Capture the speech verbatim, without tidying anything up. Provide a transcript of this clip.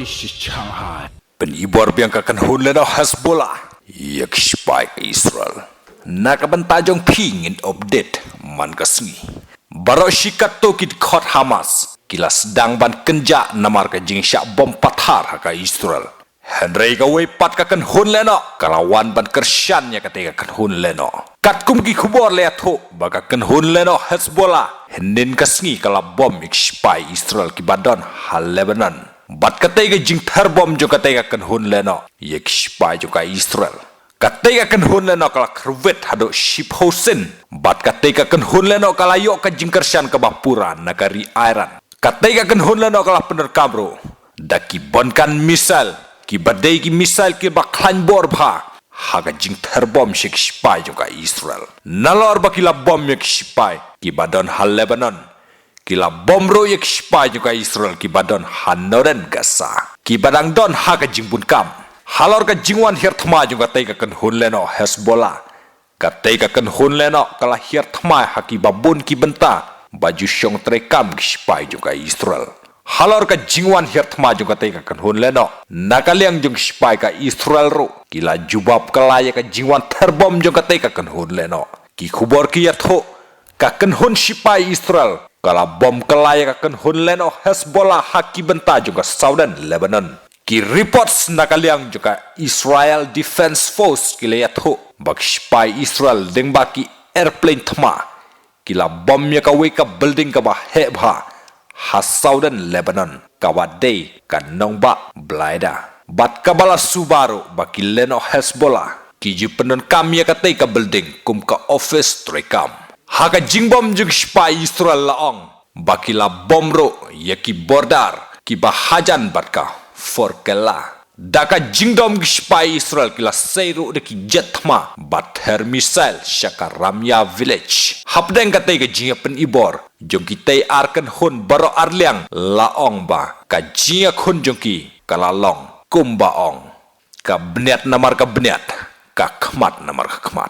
Shanghai. Pynibor biang ka kynhun lehnoh Hezbollah ïa ki shipai ka Israel. Na ka bynta jong phi ngin update man ka sngi. Baroh shi katto ki dkhot Hamas ki la sdang ban kynjah namar ka jingshah bom pathar ha ka Israel. Hynrei kawei pat ka kynhun lehnoh ka la wan ban kyrshan ïa katei ka kynhun lehnoh. Katkum ki khubor la ïathuh ba ka kynhun lehnoh Hezbollah hynnin ka sngi ka la bom ïa ki shipai Israel kiba don ha Lebanon. Bad katei ka jingther bom jong katei ka kynhun lehnoh ïa ki shipai jong ka Israel. Katei ka kynhun lehnoh ka la kyrwit haduh shiphew sien. Bad katei ka kynhun lehnoh ka la ïoh ka jingkyrshan kaba pura na ka ri Iran. Katei ka kynhun lehnoh ka la pyndonkam ruh da ki bom kan missile, kiba dei ki missile kiba khlaiñ bor bha ha ka jingther bom sha ki shipai jong ka Israel. Nalor ba ki la bom ïa ki shipai kiba don ha Lebanon, ki la bom ruh ïa ki shipai jong ka Israel kiba don ha Northern Gaza, kiba dang don ha ka jingbun kam. Halor ka jingwan hiar thma jong katei ka kynhun lehnoh Hezbollah, katei ka kynhun lehnoh ka la hiar thma ha kiba bun ki bynta ba ju shong treikam ki shipai jong ka Israel. Halor ka jingwan hiar thma jong katei ka kynhun lehnoh, na ka liang jong ki shipai ka Israel ruh ki la jubab kylla ïa ka jingwan ther bom jong katei ka kynhun lehnoh. Ki khubor ki ïathuh ka kynhun shipai Israel ka la bom kylla ïa ka kynhun lehnoh Hezbollah ha ki bynta jong ka Southern Lebanon. Ki reports na ka liang jong ka Israel Defense Force ki la ïathuh ba ki shipai Israel lyngba ki airplane thma ki la bom ïa kawei ka building kaba heh bha ha Southern Lebanon, kaba dei ka nongbah Blida. Bad kaba la suba ruh ba ki lehnoh Hezbollah ki ju pyndonkam ïa katei ka building kum ka office treikam. Ha ka jingbom jong ki shipai Israel la ong ba ki la bom ruh ïa ki border kiba hajan bad ka Forkella. Da ka jingdom ki shipai Israel ki la sei ruh da ki jet thma bad ther missile sha ka Ramya village. Hapdeng katei ka jingïapynibor jong kitei ar kynhun baroh ar liang la ong ba ka jingïakhun jong ki ka la long kumba ong, ka bniat namar ka bniat, ka khmat namar ka khmat.